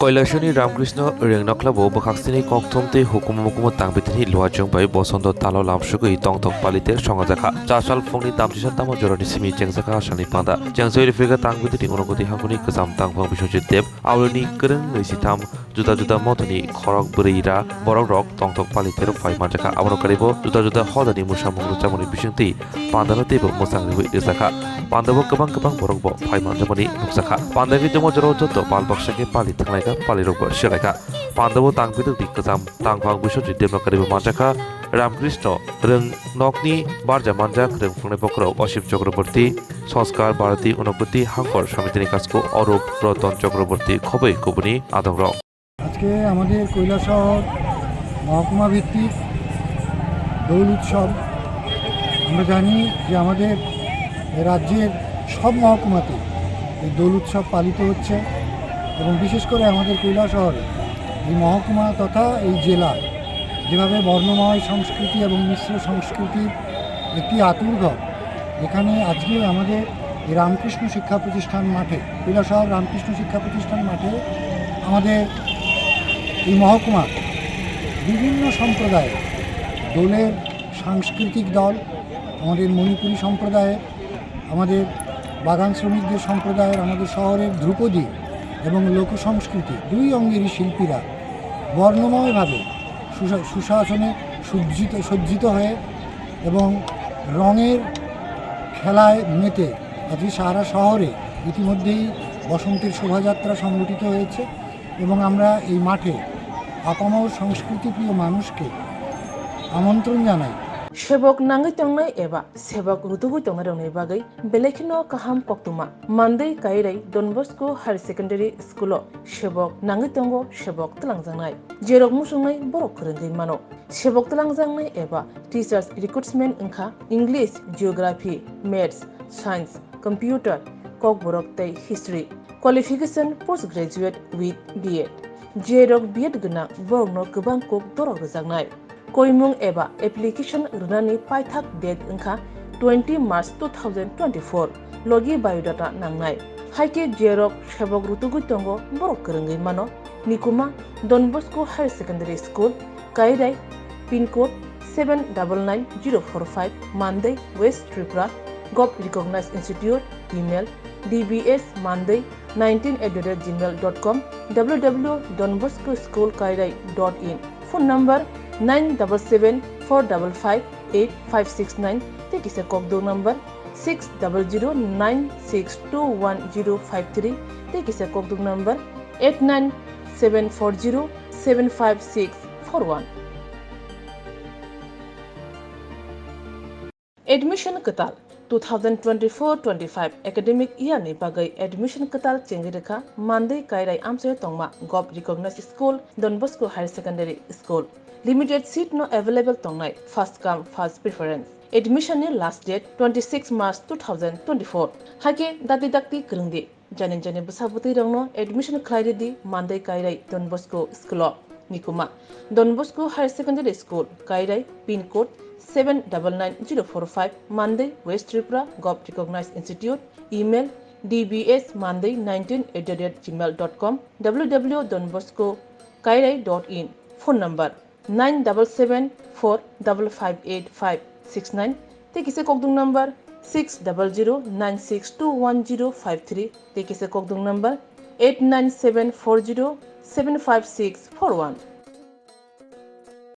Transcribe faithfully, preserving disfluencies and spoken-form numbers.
Koilasani Ramkrishna Rengnokhla bo bwkhaksini kokthum tei hukumu mukumu tangbitinhi luachung bai bosonto talo lamsugwi tongthok palite songajakha. Chasal phungni tamchisa tamo jorani simi chengjakha asalni panda. Chengsa rifrika tangbitini unokoti hangkuni kwcham tangphang Biswajit Deb, aulini kwrwng nwi sitham juda juda mothoni khorok bwrwi ra borok rok tongthok palite rok phai manjakha. Abono karibo juda juda hodani musamung rwchapmani bisingtwi pandano teibo mwchang riwi rwjakha. Pandao kwbang kwbang borok bo phai manjakmani nukjakha. Pandagwi tongma jorao joto pal baksa khe pali thanglaikha, palirokbo selaikha. Pandao tang bidokni kwcham tangphang Biswajit Debnakarino manjakha. Ramkrishna Rwngnokni barja manjak rwngphungnai bokhorok Osip Chakraborty, Sanskar Bharati, Unokoti Hangkor Samitini Kasko, Orup Roton Chakraborty, Khoboi Kubuni adongrok. আজকে আমাদের কৈলাসহর মহকুমা ভিত্তিক দোল উৎসব। আমরা জানি যে আমাদের রাজ্যের সব মহকুমাতে এই দোল উৎসব পালিত হচ্ছে এবং বিশেষ করে আমাদের কৈলাসহরে এই মহকুমা তথা এই জেলা যেভাবে বর্ণময় সংস্কৃতি এবং মিশ্র সংস্কৃতির একটি আঁতুড়ঘর, এখানে আজকে আমাদের এই রামকৃষ্ণ শিক্ষা প্রতিষ্ঠান মাঠে, কৈলাসহর রামকৃষ্ণ শিক্ষা প্রতিষ্ঠান মাঠে আমাদের এই মহকুমার বিভিন্ন সম্প্রদায়ের দোলের সাংস্কৃতিক দল, আমাদের মণিপুরী সম্প্রদায়ের, আমাদের বাগান শ্রমিকদের সম্প্রদায়ের, আমাদের শহরের ধ্রুপদী এবং লোকসংস্কৃতি দুই অঙ্গেরই শিল্পীরা বর্ণময়ভাবে সুশা-, সুশাসনে সজ্জিত, সজ্জিত হয়ে এবং রঙের খেলায় মেতে আজকে সারা শহরে ইতিমধ্যেই বসন্তের শোভাযাত্রা সংগঠিত হয়েছে এবং আমরা এই মাঠে আপামর সংস্কৃতিপ্রিয় মানুষকে আমন্ত্রণ জানাই। Sebok nangwi tongnai eba sebok rutugwi tongnairokni bagwi belai kheno kaham koktwma. Mandwi Kairai Don Bosco Higher Secondary School-o sebok nangwi tongo, sebok twlangjaknai. Jerok muchungnai borok kwrwngwi mano. Sebok twlangjaknai eba teachers recruitment wngkha English, Geography, Maths, Science, Computer, Kokborok tei History. Qualification post graduate with B Ed. Jerok B Ed gwnang borokno kwbang kok dorok rwjaknai. Koimung eba application rwnani paithak date wngkha twenty March two thousand twenty-four, logi biodata nangnai. Haikhe jerok sebok rutugwi tongo borok kwrwngwi mano. Nikuma Don Bosco Higher Secondary School, Kairai, pin code seven double nine zero four five, Mandai, West Tripura, Govt Recognized Institute, email D B S Mandai nineteen at the rate gmail dot com, W W W dot don bosco school kairai dot in, phone number nine double seven four double five eight five six nine, tei kisa kokdok number six double zero nine six two one zero five three, tei kisa kokdok number eight nine seven four zero seven five six four one. Admission kwtal. Two thousand twenty-four twenty-five academic year ni bagwi admission kwtal chengwi rwkha Mandwi Kairai amchaio tongma Govt Recognized School, Don Bosco Higher Secondary School. Limited seat no available tongnai, first come first preference. Admission ni last date twenty-six March two thousand twenty-four. Haikhe dakti dakti kwrwngdi. Jani jani bwsa bwtwi rokno admission khlai rwdi Mandai Kairai Don Bosco School o. Nikuma Don Bosco Higher Secondary School, Kairai, pin code seven double nine zero four five, Mandai, West Tripura, Govt Recognized Institute, email D B S Mandai nineteen at the rate gmail dot com, W W W dot don bosco kairai dot in, phone number nine double seven four double five eight five six nine, tei kisa kokdong number six double zero nine six two one zero five three, tei kisa kokdong number eight nine seven four zero seven five six four one.